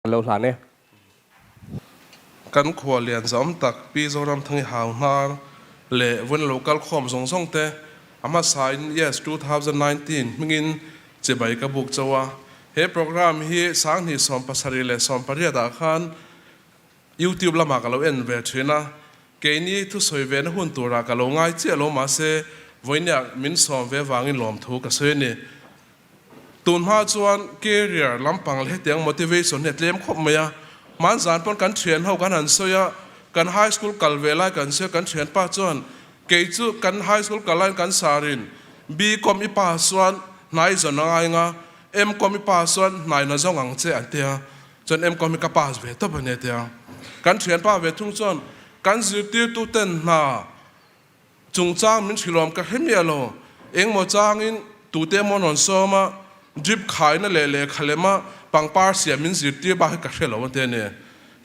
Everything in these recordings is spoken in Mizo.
Kan lo hlan e. Kan khua lian zawm tak Pi Zoramthangi hau hnar leh vun lo kal khawm zawng zawng te a hmasa in Yes 2019 hmingin chibai ka buk chauh a. He program hi Sanghnih 78 ah khan YouTube lamah ka lo en ve thin a, keini thusawi ve na hun turah ka lo ngai chiah lo mahse vawinia min sawm ve vangin lawmthu ka sawi a ni. Tun hma chuan career lampang leh hetiang motivation hi a tlem khawp mai a, hmanzan pawn kan thian ho kan han sawi a, kan high school kal ve lai kan sawi a, kan thianpa chuan kei chu kan high school kal laiin kan sarin B-com i pass chuan hnai zawn a ngai nga, M-com i pass chuan hnai na zawng ang che an ti a, chuan M-com hi ka pass ve tawp a ni a ti a. Kan thianpa ve thung chuan kan zirtirtu ten hna Chungchang min hrilhawm ka hre miah lo. Engmaw changin tute emaw an rawn sawm a, drip khaina leh lehkha lema pangpar siam min zirtir bak hi ka hre lo a ti a ni.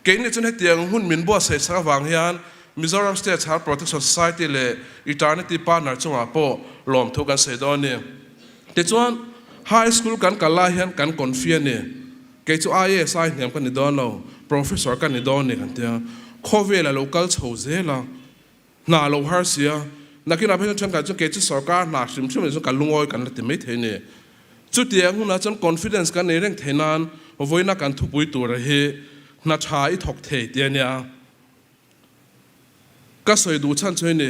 Keini chuan hetiang hun min buatsaih chak avang hian Mizoram State Child Protection Society leh Eternity Partner chungah pawh lawmthu kan sawi dawn a ni. Tichuan, High School kan kal lai hian kan confi a ni. Kei chu IAS ai hniam ka ni dawn lo, Professor ka ni dawn a ni kan ti a. Khawvel a lo kal chho zel a. Hna lo har sia, nakinah phei chuan thenkhat chuan kei chu sorkar hna hrim hrim ah chuan ka lungawi kan la ti mai thei a ni. Chutiang hunah chuan confidence kan nei reng thei nan vawiina kan thupui tura hi hna tha i thawk thei ti a nia. Ka sawi duh chhan chu hei ni,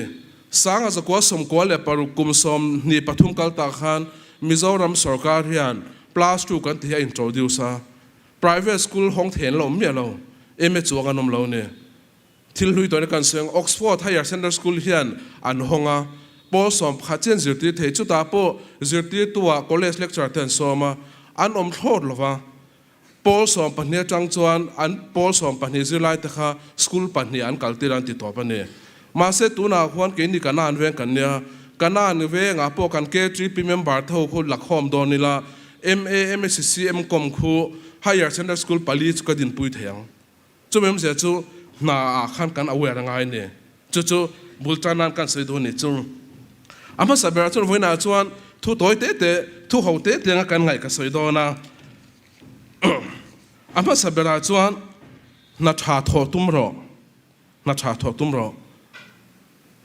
Sanga zakua 96 kum 23 kal tak khan Mizoram sorkar hian plus two kan ti hi a introduce a, private school hawng thei an la awm miah lo, MA chuang an awm lo a ni. Thil hlui tawhna kan sawi ang, Oxford Higher Central School hian an hawng a, pawl 11 chian zirtir thei, chutah pawh zirtirtuah college lecturer te an sawm a, an awm thlawt lo va. Pawl 12 atang chuan an pawl 12 zirlai te kha school pahnih an kaltir an ti tawp a ni. Mahse tunah khuan keini Kanan veng kan nia, Kanan vengah pawh kan KTP member te ho khu lakhawm dawn ila, MA, MSc, MCom khu Higher Central School pali chu ka dinpui thei ang. Chumi awmzia chu hna ah khan kan aware a ngai ni. Chu chu bul tan nan kan sawi duh a ni chu. A hmasa berah chuan vawiinah chuan thu tawi te te, thu ho te te anga kan ngaih ka sawi dawn a. A hmasa berah chuan hna tha thawh tum rawh, hna tha thawh tum rawh.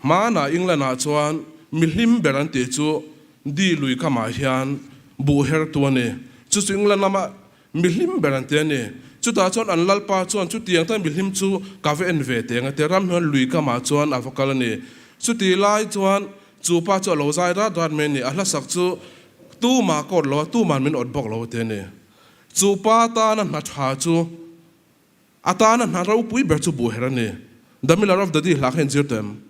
Hmanah England ah chuan mihlim ber an tih chu di lui kamah hian buh her tu a ni. Chu chu England lama Mihlim ber an ti a ni. Chutah chuan an lalpa chuan chutiang tan mihlim chu ka va en ve teng a ti. Ram hian lui kamah chuan a va kal a ni. Chuti lai chuan chu pa chu a lo zai rat rat mai a ni. A hlasak chu tumah ka awt lo a, tuman min awt bawk lo a ti a ni. Chu pa tana hna tha chu a tana hna ropui ber chu buh her a ni. The Miller of the Dee hla kha inzir tawh em?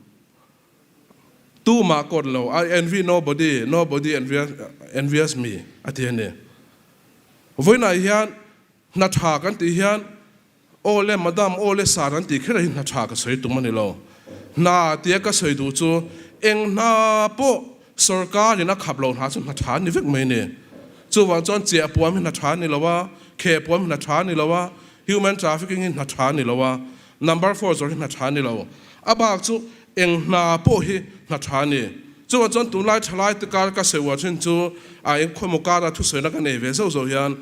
Tumah ka awt lo, I envy nobody, nobody envies me a ti a ni. Vawiinah hian hna tha kan tih hian aw le madam, aw le sir an tih kher hi hna tha ka sawi tum a ni lo. Hna tia ka sawi duh chu eng hna pawh sorkarin a khap lo hna chu hna tha an ni vek mai a ni. Chuvang chuan chiah puam hi hna tha a ni lo a, kheh puam hi hna tha a ni lo a, human trafficking hi hna tha a ni lo a, number four zawr hi hna tha a ni lo. A bak chu eng hna pawh hi hna tha a ni. Chuvang chuan tunlai thalai te kar ka sawi uar thin chu a eng khawmaw kara thusawina ka nei ve zauh zauh hian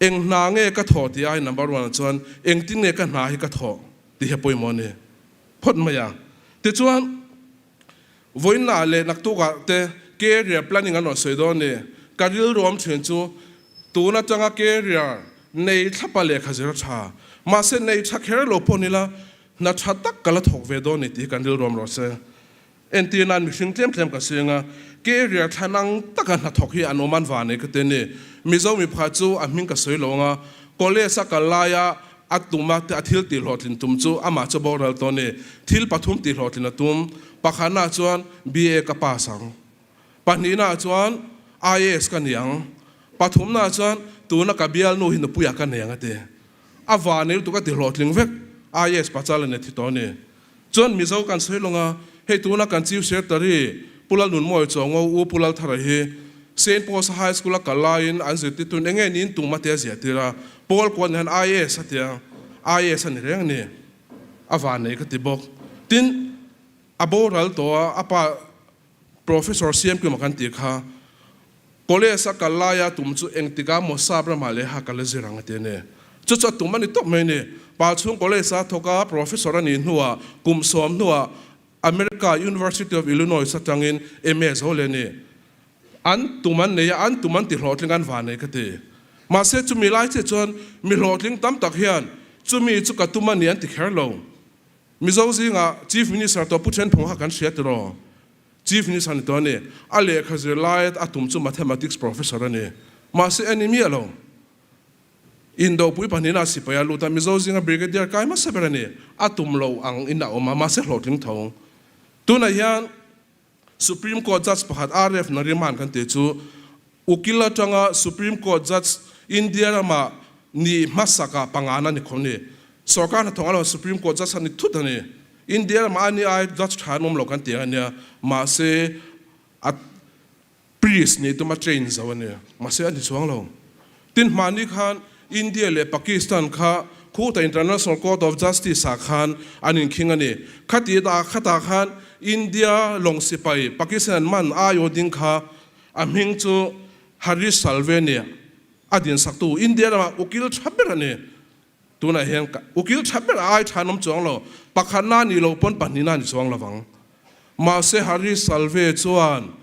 eng hna nge ka thawh tih ai number one ah chuan engtin nge ka hna hi ka thawh tih hi a pawimawh a ni phawt mai a. Tichuan vawiinah leh naktukah te career planning an rawn sawi dawn a ni. Ka rilru awm thin chu tun atanga career nei thlapa lehkha zir a tha. Mahse nei tha kher lo pawh ni la hna tha tak ka la thawk ve dawn a ni tih hi kan rilru awm rawh se. Entir nan mihring tlem tlem ka seng a, career thlan ang taka hnathawk hi an awm an va nei ka ti a ni. Mizo mipa chu a hming ka sawi lo ang a, college a kal laia a tum a a thil tih hlawhtlin tum chu amah chu boral tawh a ni. Thil pathum tih hlawhtlin a tum, pakhatnaah chuan BA ka pass ang, pahnihnaah chuan IAS ka ni ang, pathumnaah chuan tuna ka bialnu hi nupuiah ka nei ang a ti. A va nei lutuk a ti hlawhtling vek, IAS pachal a ni thi tawh a ni. Chuan Mizo kan sawi lawng a, hei tuna kan Chief Secretary Pu Lalnunmawi Chawngo U Pu Lalthara hi Saint Paul's High School a kal laiin an zirtirtuin enge niin tum a tia ziah tir a, Paul kuan hian IAS a tia, IAS a ni reng a ni, a van nei ka ti bawk. Tin, a boral tawh a, a pa Professor Siamkima kan tih kha College a kal laia tum chu engtikah maw sap ramah leh ha kal a zir ang a ti a ni. Chu chu a tum a ni tawp mai a ni. Palchhung College-a thawk a Professor a nih hnuah kum sawm hnuah America University of Illinois atangin MA zo leh a ni. An tum an nei a, an tum an ti hlawhtling an van nei ka ti. Mahse chumi lai chiah chuan mi hlawhtling tam tak hian chumi chu ka tum a ni an ti kher lo. Mizo zingah Chief Minister tawh Pu Thenphung kha kan hria tiraw? Chief Minister ni tawh a ni. A lehkha zir lai a tum chu Mathematics Professor a ni. Mahse a ni miah lo. Indopui pahnihna sipai a lut a, Mizo zinga Brigadier kai hmasa ber a ni. A tum lo ang in a awm a, mahse hlawhtling tho. Tunah hian Supreme Court Judge pakhat RF Nariman kan tih chu Ukil atanga Supreme Court Judge India rama ni hmasaka pangana ni khawm ni. Sorkar hnathawk a lo Supreme Court Judge a ni thut a ni. India rama a ni ai Judge tha an awm lo kan tih ang a nia. Mahse a Priest nih tuma train zo a ni. Mahse a ni chuang lo. Tin hmahni khan India leh Pakistan kha khuta International Court of Justice ah khan an inkhing a ni. Khati ah khatah khan India lawng sipai Pakistan an man aiawh ding kha a hming chu Harish Salve nia a dinsaktu India ramah ukil tha ber a ni. Tunah hian ukil tha ber a ai tha an awm chuang lo. Pakhatna a nih loh pawn pahnihna a ni chuang lovang. Mahse Harish Salve chuan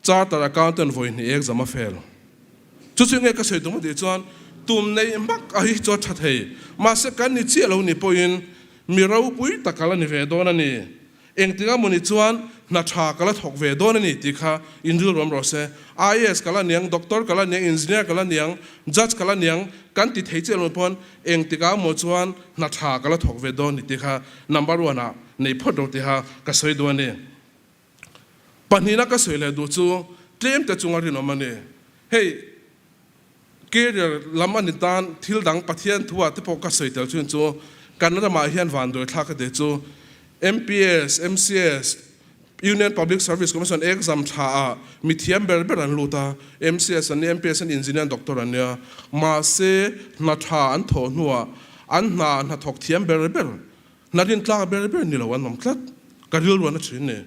Charter Accountant vawi hnih exam a fail. Chu chu nge ka sawi tum a tih chuan tum neih hmak a hi chu a tha thei. Mahse kan ni chiah lo ni pawhin mi ropui tak ka la ni ve dawn a ni. Engtik a mawni chuan hna tha ka la thawk ve dawn a ni tih kha inrilruam rawh se. IAS ka la niang, Doctor ka la niang, Engineer ka la niang, Judge ka la niang kan ti thei chiah lo pawn engtik ah maw chuan hna tha ka la thawk ve dawn ni tih kha number one ah nei phawt rawh tiha ka sawi duh a ni. Pahnihna ka sawi leh duh chu tlem te chunga rinawm a ni. Hei career lam a ni tan thil dang Pathian thu ah te pawh ka sawi tel thin chu kan ramah hian vanduai thlak a ti chu MPS, MCS, Union Public Service Commission exam tha ah mi thiam ber ber an lut a, MCS an ni, MPS an ni, Engineer an Doctor an nia mahse hna tha an thawh hnuah an hna hnathawk thiam ber ber hna rintlak ber ber ni lo an awm tlat ka rilru an a thin ni.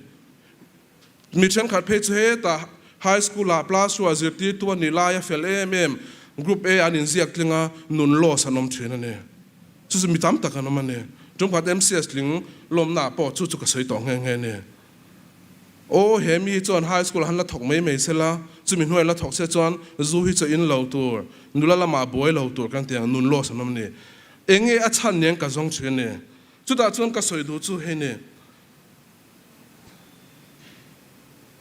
Mi thenkhat phei chu hetah High School ah Plus two ah zirtirtu a nih lai a fel em em, Group A an inziak tling a, nun loss an awm thin a ni. Chu chu mi tam tak an awm a ni. Tumkhat MCS tling lawmna ah pawh chu chu ka sawi tawh nghe nghe a ni. Aw he mi hi chuan High School ah han la thawk mai mai se la, chumi hnuaiah la thawk se chuan zu hi chu in lo tur, nula lamah buai lo tur kan ti ang, nun loss an awm a ni. Enge a chhan nen ka zawng thin a ni. Chutah chuan ka sawi duh chu hei ni.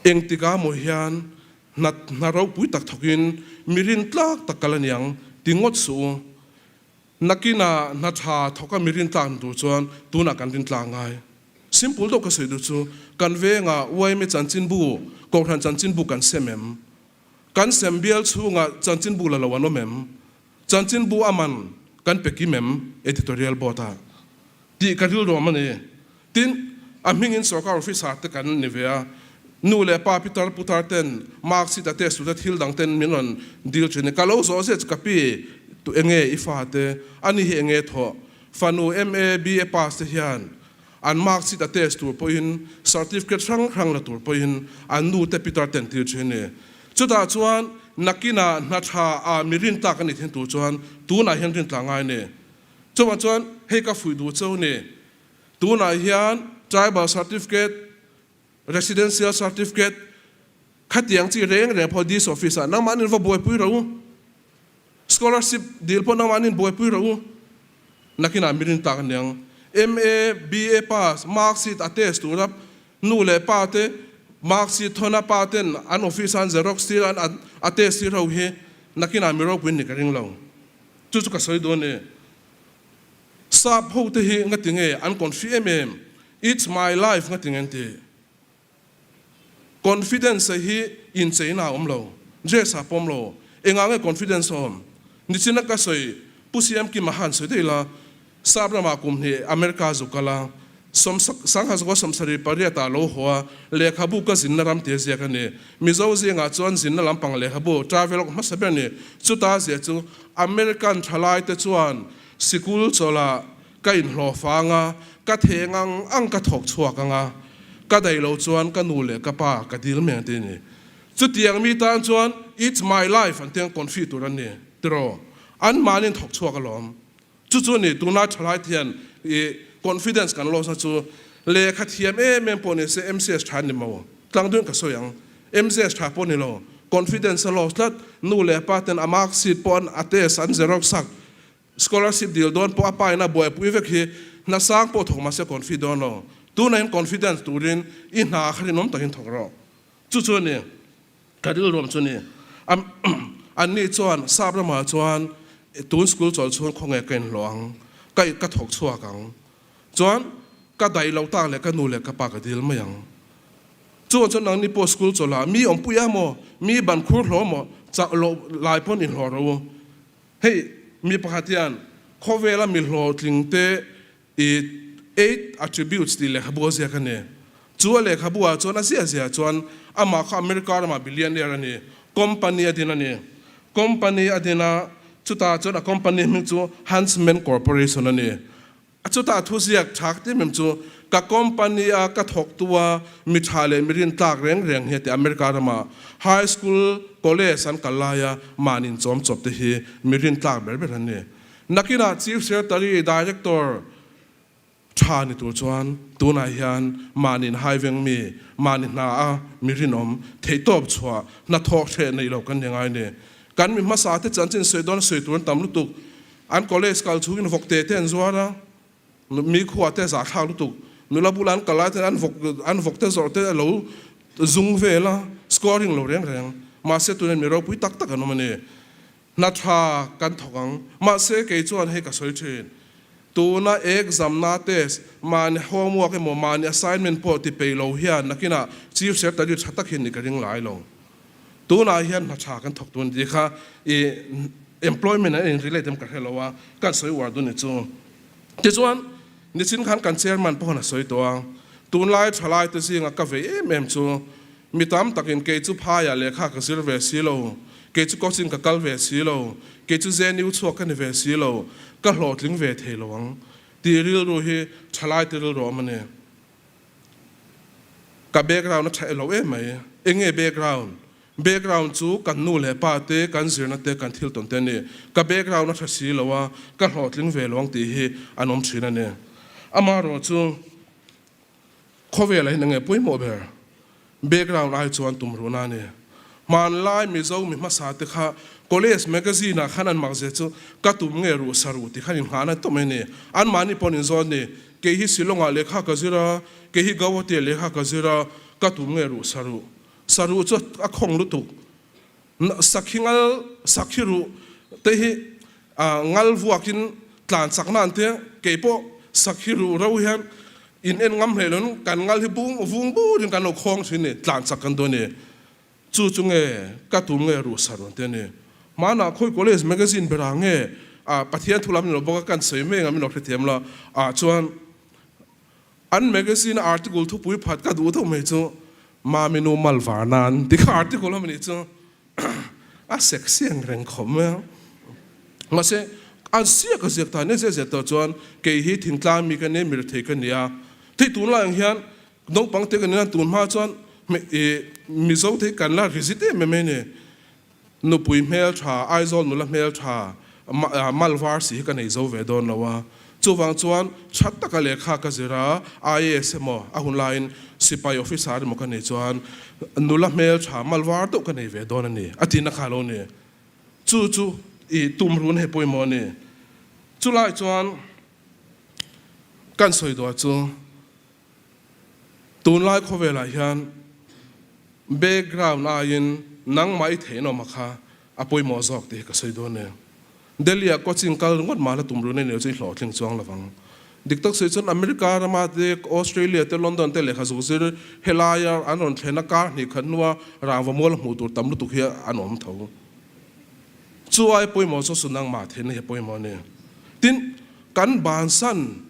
Engtikah maw hian hna hna ropui tak thawkin mi rintlak tak kal a niang ti ngawt suh u. Nakinah hna tha thawka mi rintlak ni tur chuan tunah kan rintlak ngai. Simple deuh ka sawi duh chu kan vengah yma chanchinbu, Kohhran chanchinbu kan sem em? Kan sem bial chhungah chanchinbu la lo an awm em? Chanchinbu a man kan pe kim em? Editorial Board ah tih ka rilruam a ni. Tin, a hmingin sorkar officer te kan ni ve a, nu leh pa pitar putar ten mark sheet a test tute thil dang ten min rawn dil thin a, ka lo zawh zet chu ka pi tu enge i fa te, ani hi enge thawh, fanu MA, BA pass te hian an mark sheet a test tur pawhin certificate hrang hrang la tur pawhin an nu te pitar ten tir thin a ni. Chutah chuan nakinah hna tha ah mi rintlak a ni thin tur chuan tunah hian rintlak ngai a ni. Chuvang chuan hei ka fuih duh cheu ni. Tunah hian Tribal Certificate, Residential Certificate khatiang chi reng reng pawh Dist Office ah nangmahnin va buaipui rawh u. Scholarship dil pawh nangmahnin buaipui rawh u. Nakinah mi rin tak aniang. MA, BA pass, mark sheet a test tura nu leh pa te mark sheet thawn a pa ten an office a an xerox tir a an a test tir ho hi nakinah mi ropuiin ni ka ring lo. Chu chu ka sawi dawn e. Sap ho te hi nga ti nge an confi em em, it's my life nga ti nge an ti. Confidence hi incheina a awm lo, dress ah pawm lo, engah nge confidence a awm? Nichina ka sawi Pu CM Kim a han sawi daih la, Sap ramah kum hnih America zu kal a, Sangha zakua 78 ah lo haw a, lehkhabu ka zinna ram tia ziak a ni. Mizo zingah chuan zinna lampang lehkhabu, travelog, hmasa ber a ni. Chuta zia chu American thalaite chuan sikul chawlhah ka inhlawh fang a, ka theng ang ang ka thawk chhuak ang a, ka daih lo chuan ka nu leh ka pa ka dil mai ang ti a ni. Chutiang mi tan chuan it's my life an tiang confi tur an ni tiraw? An mahni an thawk chhuak alawm. Chu chu a ni, tunlai thalai te hian i confidence kan loss na chu lehkha thiam em em pawh ni se MCS tha an ni maw? Tlangduin ka sawi ang, MCS tha pawh ni lo, confidence a loss tlat, nu leh pa ten a mark sheet pawh an a test an xerox sak, scholarship dil dawn pawh a pa in a buaipui vek hi hna sang pawh thawk mahse confi dawn lo. Tunah hian confidence turin i hna kha rinawm takin thawk rawh. Chu chu a ni. Ka rilruam chu ni. An ni chuan sap ramah chuan tun school chawl chhung khawnge ka inhlawh ang, ka ka thawk chhuak ang. Chuan ka daih loh tak leh ka nu leh ka pa ka dil mai ang. Chuan chuan nangni pawh school chawlh ah mi awmpui a maw, mi ban khur hlawh maw, chak loh lai pawn inhlawh rawh u. Hei mi pakhat hian khawvela mi hlawhtling te I Eight Attributes tih lehkhabu a ziak a ni. Chu a lehkhabu ah chuan a ziah ziah chuan amah kha America ramah billionaire a ni. Company a din a ni. Company a din a, chutah chuan a company hming chu Huntsman Corporation a ni. Chutah thu ziak tha ka ti em chu ka company a ka thawktu a mi tha leh mi rintlak reng reng hi a ti. America ramah high school, college an kal laia mahni inchawm chawp te hi mi rintlak ber ber an ni. Nakinah Chief Secretary, Director tha ni tur chuan tunah hian mahni inhaiveng mi, mahni hna a mi rinawm, theihtawp chhuah, hnathawk hreh neih lo kan ni ngai ni. Kan mi hmasa te chanchin sawi dawn sawi tur an tam lutuk. An college kal chhungin vawk te te an zuar a, mi khua te zahthlak lutuk. Nula bula an kal lai ten an vawk an vawk te zawrh te a lo zung vel a, scoring lo reng reng. Mahse tunah mi ropui tak tak an awm a ni. Hna tha kan thawk ang. Mahse kei chuan hei ka sawi thin. Tuna exam na test, mahni homework emaw mahni assignment pawh ti peih lo hian nakinah Chief Secretary tha tak hian ni ka ring lai lo. Tunah hian hna tha kan thawk tun tih kha i employment an in relate em ka hre lo a, kan sawi uar dun ni chu. Tichuan nichin khan kan chairman pawh han a sawi tawh a, tunlai thalai te zinga ka vei em em chu Mi tam takin kei chu phaiah lehkha ka zir ve si lo, kei chu coaching ka kal ve si lo, kei chu JNU chhuak ka ni ve si lo, ka hlawhtling ve thei lo ang tih rilru hi thalai te rilru awm a ni. Ka background a tha e lo em mai. Eng nge background? Background chu kan nu leh pa te, kan zirna te, kan thil tawn te a ni. Ka background a tha si lo a, ka hlawhtling ve lo ang tih hi an awm thin a ni. Amaherawhchu. Khawvelah hian enge pawimawh ber? Background ai chuan tum ruhna a ni. Hmanlai Mizo mi hmasa te kha college magazine ah khan an mak zia chu ka tum nge ruh sa ruh ti khan in nghahna tawh mai a ni. Anmahni pawh an inzawn ni. Kei hi Shillong ah lehkha ka zir a, kei hi Guwahati ah lehkha ka zir a, ka tum nge ruh sa ruh. Sa ruh chu a khawng lutuk. Sakhi ngal, sakhi ruh te hi ngal vuakin tlan chakna an tia, kei pawh sakhi ruh ro hian in en ngam hlei loin kan ngal hi bung vung burin kan lo khawng thin ni, tlan chak kan duh a ni. Chu chu nge ka tum nge ruh sar an tia ni. Hmanah khawi college magazine berah nge Pathian thu lam ni lo bawk a kan sawi mai ang min lo hrethiam la ah chuan An magazine a article thupui phat ka duh deuh mai chu Mami nu mal var nan ti kha article a nih chu a sexy ang reng khawp mai a. Mahse an siak a ziak ta nia zia zia tawh chuan kei hi thingtlang mi ka nia mi rethei ka nia. Thei tunlai ang hian naupang te ka nia tun hma chuan Mizo te hi kan la rizit em em mai a ni. Nupui hmeltha, Aizawl nula hmeltha, malvar si hi ka nei zo ve dawn lo a. Chuvang chuan tha taka lehkha ka zir a, IAS emaw a hun laiin sipai officer emaw ka nei chuan nula hmeltha, malvar deuh ka nei ve dawn a ni, a tihna kha a lo ni. Chu chu i tumrun hei pawimawh a ni. Chulai chuan kan sawi duah chu Tunlai khawvelah hian background aiin nangmah i theihna awm a kha a pawimawh zawk tih hi ka sawi dawn e. Delhi-ah coaching kal ringawt mah la tum run a nih chu i hlawhtling chuang lovang. Dik tak sawi chuan America rama te, Australia te, London te lehkha zuk zir helaia an rawn thlen a kar hnih khat hnua rangva mual hmuh tur tam lutuk hi an awm tho. Chu ai pawimawh chu chu nangmah theihna hi a pawimawh a ni. Tin, Kan bansan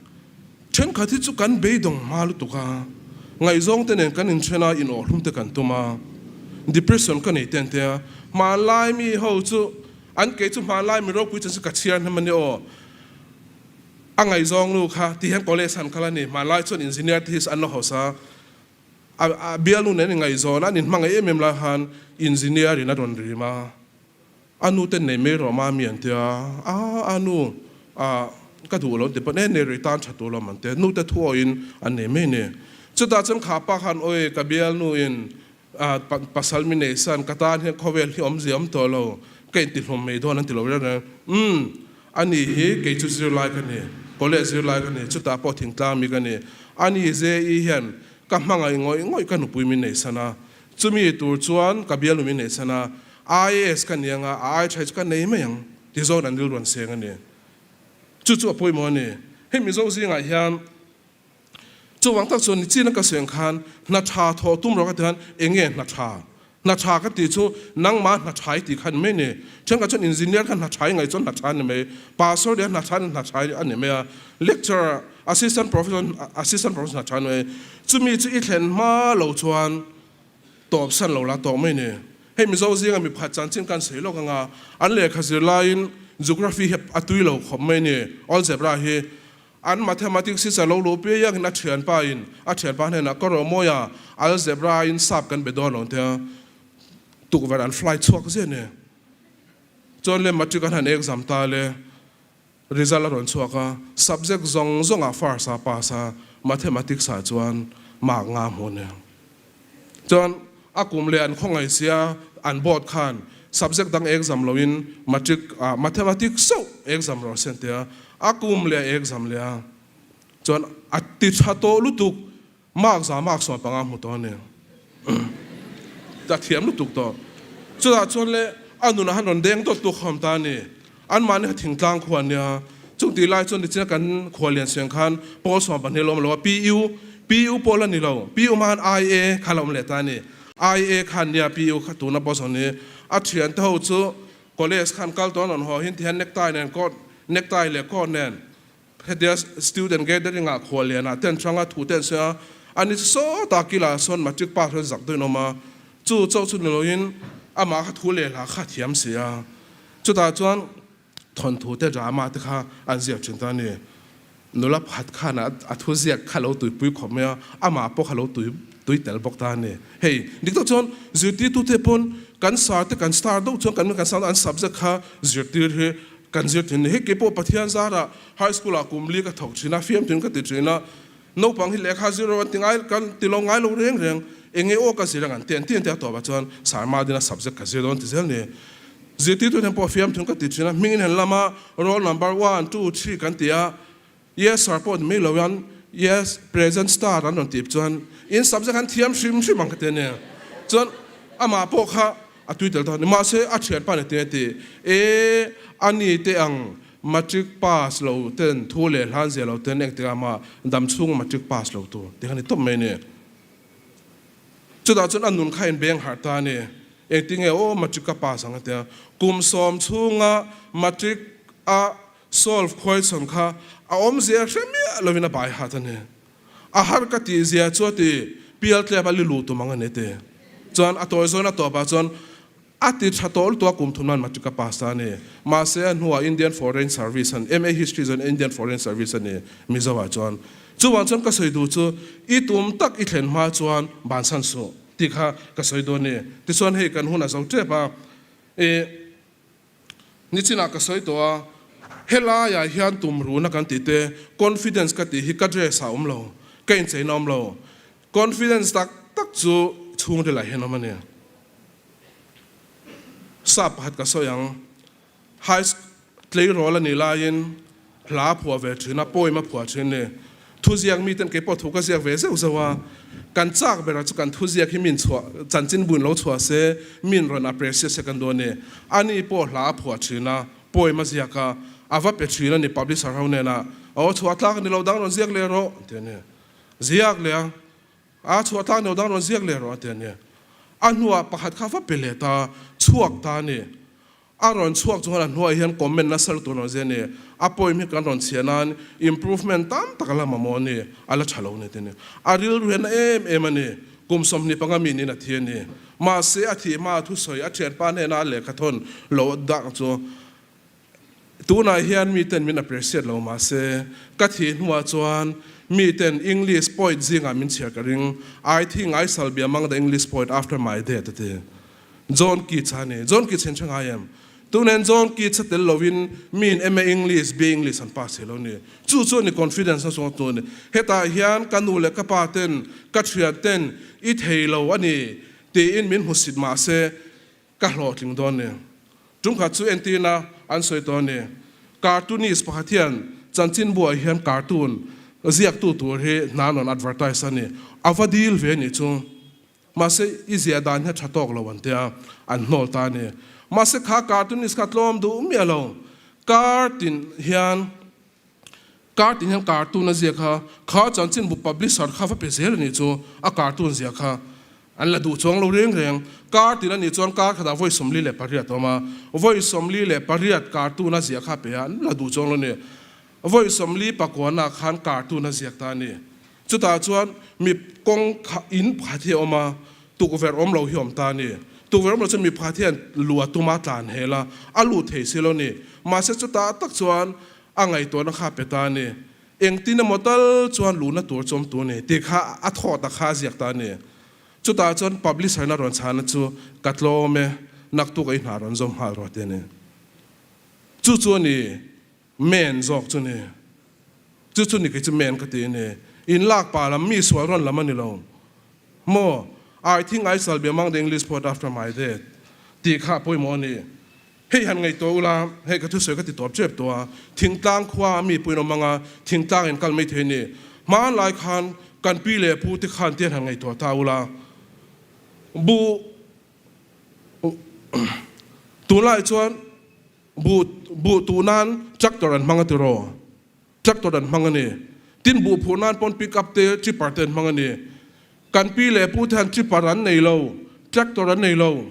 thenkhat hi chu kan beidawng hma lutuk a, ngaihzawng te nen kan inthen a, inawhhlum te kan tum a, depression ka nei ten te a, hmanlai mi ho chu an kei chu hmanlai mi ropui chan chu ka chhiar hnem a ni aw, a ngaihzawng nu kha ti hian college han kal a ni, hmanlai chuan engineer te hi an lo hausa a, a bialnu nen in ngaihzawn a, an inhmangaih em em lai khan engineer in a rawn rim a. A nu ten nei mai rawh mami an tia, a a nu ah ka duh lo an ti pawn e nei rei tan tha tur lawm an tia, nu te thu awhin an nei mai ni. Chutah chuan kha pa khan awi ka bialnu in ah pasal mi nei san ka tan hian khawvel hi awmzia awm tawh lo, ka intihlawm mai dawn an ti lo reng reng. Umm ani hi kei chu zirlai ka ni, college zirlai ka ni, chutah pawh thingtlang mi ka ni. Ani JE hian ka hmangaih ngawih ngawih ka nupui min nei san a, chumi tur chuan ka bialnu min nei san a, IAS ka ni anga a ai tha hi chu ka nei mai ang ti zawk an rilru an seng a ni. Chu chu a pawimawh a ni. Hei Mizo zingah hian chuvang tak chuan nichin a ka sawi ang khan hna tha thawh tum rawh ka ti khan eng nge hna tha? Hna tha ka tih chu nangmah hna tha i tih kha a ni mai ni. Thenkhat chuan engineer kha hna tha i ngaih chuan hna tha a ni mai, pastor leh hna tha hna tha a ni mai a, lecturer, assistant professor, assistant professor hna tha a ni mai. Chumi chu i thlen hma lo chuan Tawp san lo la tawh mai ni. Hei Mizo zinga mi pakhat chanchin kan sawi lawk anga an lehkha zir laiin Geography hi a tui lo khawp mai ni. Algebra hi an Mathematics hi cha lo luh piangin a thianpa in a thianpa hnenah ka rawh mawi a Algebra in sap kan be dawn lo tia tukverh an fly chhuak ziah ni. Chuan le Matric an han exam ta le. Result a rawn chhuak a, subject zawng zawngah first a pass a, mathematics ah chuan mark nga hmu nia. Chuan a kum leh an khawngaih sia an board khan subject dang exam loin matric ah mathematics chauh exam rawh se an ti a, a kum leh a exam leh a, chuan a ti tha tawh lutuk Mark za mark 15 hmu tawh a ni. A thiam lutuk tawh. Chutah chuan le a nunah han rawn deng dawt tu khawm ta a ni. Anmahni kha thingtlang khua an nia. Chung tih lai chuan nichina kan khua lian siang khan pawl 12 a lawm lo a, PU, PU pawh la ni lo. PU hma khan IA kha la awm leh ta a ni. IA kha an nia PU kha tuna pawh sawn hi a thiante ho chu college khan kal tawh an rawn haw hin tihian necktie nen coat, necktie leh coat nen Hetia student gathering ah khuallian ah ten hrang a thu te an sawi a, ani chu sawtah kilah sawn matric pass hian zak deuhin a awm a, chu chauh chu ni loin amah kha thu leh hla kha a thiam si a, chutah chuan thawnthu te drama te kha an ziak thin ta a ni. Nula pakhat khan a thu ziak kha lo tuipui khawp mai a, amah pawh kha lo tui tui tel bawk ta a ni. Hei dik tak chuan zirtirtute pawn kan sar te kan star deuh chuan kan kan an subject kha zirtir hi Kan zir thin ni. Hei keipawh Pathian zarah high school ah kum li ka thawk thin a, fiam thin ka ti thin a, naupang hi lehkha zir rawh an ti ngai, kan ti lo ngai lo reng reng, eng nge aw ka zir ang an ti an ti an ti a tawpah chuan Sarma dina subject ka zir dawn ti zel ni. Zirtirtu hian pawh fiam thin ka ti thin a, hmingin han lam a, roll number one, two, three kan ti a, Yes sir pawh ni mai lo hian yes present star an rawn tih chuan in subject an thiam hrim hrim ang ka ti a nia. Chuan amah pawh kha a tui tel dawn a ni. Mahse a thianpa ni te a ti e a ni te ang matric pass lo ten thu leh hlan zia lo ten engtikah mah dam chhunga matric pass lo tur ti kha ni tawp mai a ni. Chutah chuan a nun kha a inbeng harh ta a ni. Engtinge aw matric ka pass ang a tia. Kum 10 chhunga matric a Solve khuaichhawn kha a awmzia hre miah lovin a bai hat a ni. A har ka tih zia chu a ti, pial tlep a li luh tum ang a ni ti. Chuan a tawi zawn a tawpah chuan a ti tha tawh lutuk a kum thum nan matric a pass ta a ni. Mahse a hnuah Indian Foreign Service an MA History chuan Indian Foreign Service a ni Mizo ah chuan. Chuvang chuan ka sawi duh chu i tum tak i thlen hma chuan bansan suh tih kha ka sawi duh a ni. Tichuan hei kan hun a zo tep a i. Nichinah ka sawi tawh a, helaiah hian tumruna kan tih te, confidence ka tih hi ka dress ah a awm lo, ka incheina a awm lo. Confidence tak tak chu chhungrilah hian a awm a ni. Sap pakhat ka sawi ang, high tleirawl a nih laiin Hla a phuah ve thin a, poem a phuah thin ni. Thuziak miten kei pawh thu ka ziak ve zeuh zeuh a, kan chak berah chu kan thuziak hi min chhuah, chanchin buin lo chhuah se, min rawn appreciate se kan duh a ni. Ani pawh hla a phuah thin a, poem a ziak a, a va pe thin a ni publisher ho hnenah, Aw chhuah tlak a ni lo dang rawn ziak leh rawh, ti a ni. Ziak leh a, a chhuah tlak ni lo dang rawn ziak leh rawh a ti a ni. A hnuah pakhat kha va pe leh ta, chhuak ta a ni. A rawn chhuak chuan a hnuaiah hian comment nasa lutuk rawn zia a ni. A poem hi kan rawn chhiah nan improvement tam tak a la mamawh a ni, a la tha lo ni tih a ni. A rilru hian a em em a ni. Kum 25 mi niin a thi a ni. Mahse a thih hma a thusawi a thianpa hnena a lehkha thawn lo dang chu tunah hian miten min appreciate lo mahse ka thih hnuah chuan miten English poet zingah min chhiar ka ring. I think I shall be among the English poet after my death a ti. John Keats a ni. John Keats hi an hre ngai em? Tunen John Keats a tel lovin miin MA English, BA English an pass thei lo ni. Chu chu a ni confidence na chunga tu a ni. Hetah hian ka nu leh ka pa ten, ka thian ten i thei lo a ni tiin min hmusit mah se ka hlawhtling dawn ni. Tumkhat chu entirna an sawi tawh a ni. Cartoonist pakhat hian chanchinbuah hian cartoon ziaktu tur hi hna an rawn advertise a ni. A va dil ve a nih chu. Mahse, i ziah dan hi a tha tawk lo an tia, an hnawl ta a ni. Mahse, kha cartoonist kha tlawm duh miah lo. Kar tin hian kar tin hian cartoon a ziak kha, kha chanchinbu publisher kha va pe zel a nih chu, a cartoon ziah kha an la duh chuang lo reng reng. Kar tin a nih chuan kar khatah vawi 48 a awm a, vawi 48 cartoon a ziah kha pe a, an la duh chuang lo a ni. Vawi 40 pakuana khan cartoon a ziak ta a ni. Chutah chuan mi kawng kha in pakhat hi a awm a, tukverh awm lo hi a awm ta a ni. Tukverh awm lo chuan mi pakhat hian lu a tum a, tlan hel a, a lut thei si lo a ni. Mahse chutah tak chuan a ngaihtuahna kha a pe ta a ni. Engtin emaw tal chuan luhna tur chu awm tur a ni tih kha a thawt a kha a ziak ta a ni. Chutah chuan publisher-na rawn chhana chu ka tlawm e, naktuk a i hna rawn zawm nghal rawh ti a ni. Chu chu a ni. Men zawk chu ni. Chu chu ni kei chu men ka ti a ni. In lak pa lam mi sual rawn lam a ni lo maw? I think I shall be among the English poet after my death tih kha a pawimawh a ni. Hei han ngaihtuah ula, hei ka thusawi ka ti tawp tep tawh a, thingtlang khua a mi pawhin awm ang a, thingtlang in kal mai thei a ni. Hmanlai khan kan pi leh pu te khan tian han ngaihtuah ta ula, buh tunlai chuan Buh buh tuh nan tractor an hmang a tiraw? Tractor an hmang a ni. Tin buh phuh nan pawn pick up te chipper te an hmang a ni. Kan pi leh pu te han chipper an nei lo, tractor an nei lo.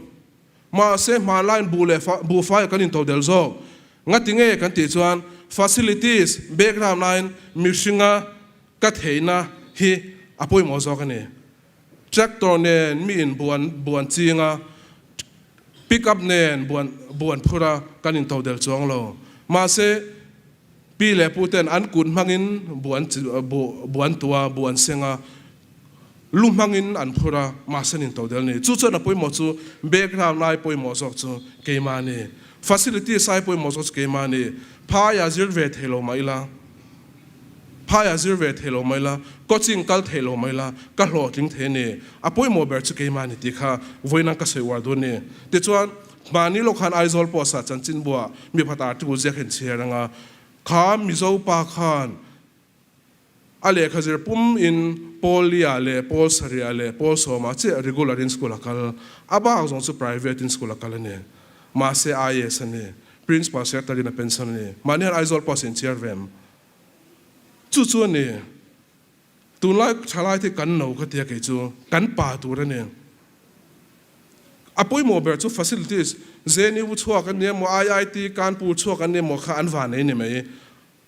Mahse hmanlaiin buh leh fa buh fai ah kan into del zawk. Ngati nge kan tih chuan facilities background laiin mihringa ka theihna hi a pawimawh zawk a ni. Tractor nen mi in buh an buh an ching a, pick up nen buh an buh an phur a, kan in todel chuang lo. Mahse, pi leh pu ten an kut hmangin buh an buh buh an tuh a, buh an seng a, lu hmangin an phur a, mahse an in todel ni. Chu chuan a pawimawh chu background ai pawimawh zawk chu keimah a ni. Facilities ai pawimawh zawk chu keimah a ni. Phai a zir ve thei lo mah ila. Phai a zir ve thei lo mai la, coaching kal thei lo mai la, ka hlawhtling thei a ni. A pawimawh ber chu keimah a ni tih kha vawiin ka sawi uar dawn a ni. Tichuan, hmani lawk khan Aizawl Post ah chanchinbuah mi pakhat article ziak hian chhiar ang a, kha Mizo pa khan a lehkha zir pum in Pawl Lia leh Pawl Sarih leh Pawl Sawma chiah regular in school a kal, a bak zawng chu private in school a kal a ni. Mahse IAS a ni. Principal Secretary in a pension a ni. Mahni hian Aizawl Post in chhiar ve em? Chu chu a ni. Tunlai thalai te kan no ka tia kei chu kan pa tur a ni. A pawimawh ber chu facilities JNU chhuak an ni emaw IIT Kanpur chhuak an ni emaw kha an van ei ni mai.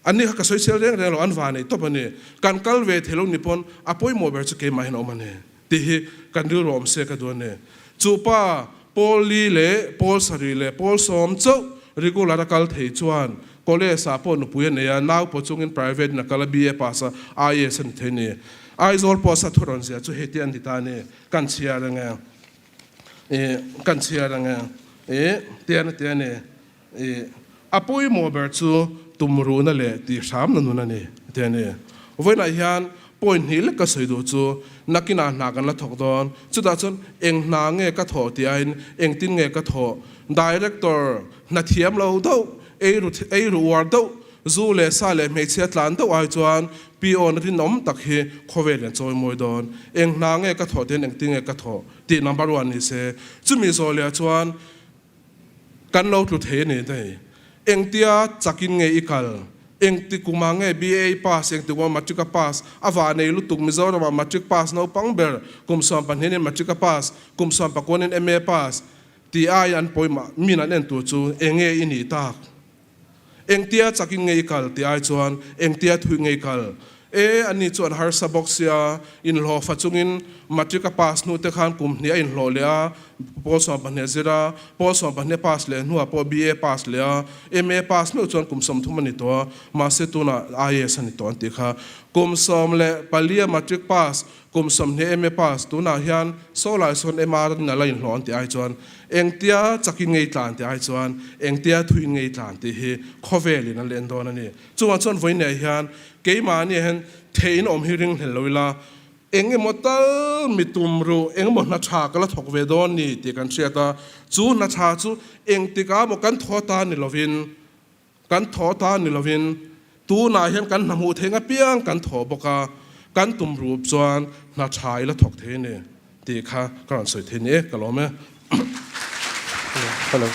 An ni kha ka sawi sel reng reng lo, an va nei tawp a ni. Kan kal ve thei lo ni pawn a pawimawh ber chu keimah hian a awm a ni tih hi kan rilru awm se ka duh a ni. Chu pa Paul Li leh Paul Sarih leh Paul Sawm chauh regular a kal thei chuan college ah pawh nupui a nei a, nau pawh chungin private in a kal a, BA pass a, IAS a ni thei a ni. Aizawl post a thu rawn zia chu heti an ti ta a ni, kan chhiar ang e, ih kan chhiar ang e, ih tian a ti a ni. I a pawimawh ber chu tumruhna leh tihhramna nun a ni, ti a ni. Vawiinah hian point hnih lek ka sawi duh chu nakinah hna kan la thawk dawn. Chutah chuan eng hna nge ka thawh tih aiin engtin nge ka thawh? Director hna thiam lo deuh, eiru eiru uar deuh, zu leh sa leh hmeichhia tlan deuh ai chuan peon rinawm tak hi khawvel in a chawi mawi dawn. Eng hna nge ka thawh tihin engtin nge ka thawh tih number one ni se. Chumi zawh leh ah chuan Kan lo tlu thei a ni dei. Engtia chakin nge i kal? Engti kumah nge BA i pass? Engti kumah Matric a pass? A vah nei lutuk Mizoramah Matric pass naupang ber, kum 12 in Matric a pass, kum 19 in MA pass tih ai an pawimah min an en tur chu enge i nih tak? Engtia chakin nge i kal tih ai chuan engtia thui nge i kal? E, ani chu an harsa bawk sia, inhlawhfa chungin matric a pass hnu te khan kum hnih a inhlawh leh a, Pawl 12 zir a, pawl 12 pass leh hnuah pawh BA pass leh a, MA pass meuh chuan kum 30 a ni tawh a, mahse tunah IAS a ni tawh an tih kha. Kum 14 a matric pass, kum 20 MA pass, tunah hian saw lai sawn MR in a la inhlawh an tih ai chuan engtia chakin ngei tlan tih ai chuan engtia thuin ngei tlan tih hi khawvelin a len dawn a ni. Chungah chuan vawiinah hian keimahni hian theihin awm hi ringhlel lo ila, Eng emaw tal mi tum ruh, eng emaw hna tha ka la thawk ve dawn ni tih kan hriat a, chu hna tha chu engtikah maw kan thaw ta ni lovin, kan thaw ta ni lovin, tunah hian kan hna hmuh theih apiang kan thaw bawk a, kan tum ruh chuan hna tha i la thawk thei a ni tih kha ka rawn sawi thei ni e, ka lawm e. Hello.